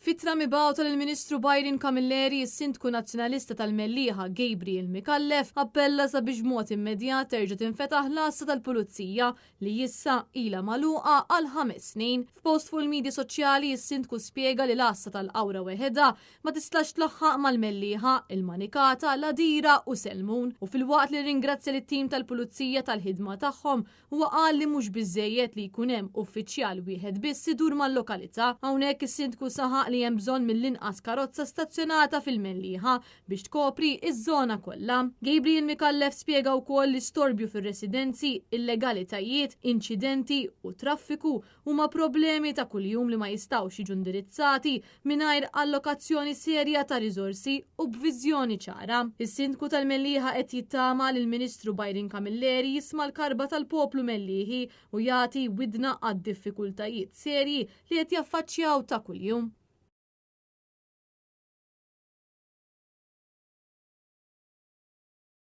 F'ittra mibgħuta lill-Ministru Byron Camilleri, is-Sindku Nazzjonalista tal-Mellieħa Gabriel Micallef appella sabiex b'mod immedjat terġa' tinfetaħ l-għassa tal-Pulizija li issa ilha magħluqa għal ħames snin. F'post fuq il-midja soċjali, is-Sindku spjega li l-għassa tal-Qawra weħedha ma tistax tlaħħaq mal-Mellieħa, il-Manikata, l-Għadira u Selmun. U filwaqt li rringrazzja lit-tim tal-Pulizija tal-ħidma tagħhom, Huwa qal li mhux biżżejjed li jkun hemm uffiċjal wieħed biss idur mal-lokalità. Hawnhekk is-Sindku saħaq li hemm bżonn mill-inqas karozza stazzjonata fil-Mellieħa biex tkopri ż-żona kollha. Gabriel Micallef spjega wkoll li storbju fir-residenzi, illegalitajiet, inċidenti u traffiku huma problemi ta' kuljum li ma jistgħux jiġu indirizzati mingħajr allokazzjoni serja ta' riżorsi u b'viżjoni ċara. Is-Sindku tal-Mellieħa qed jittama li l-Ministru Byron Camilleri jisma' l-karba tal-poplu Mellieħi u jagħti widna għad-diffikultajiet serji li qed jaffaċċjaw ta' kuljum.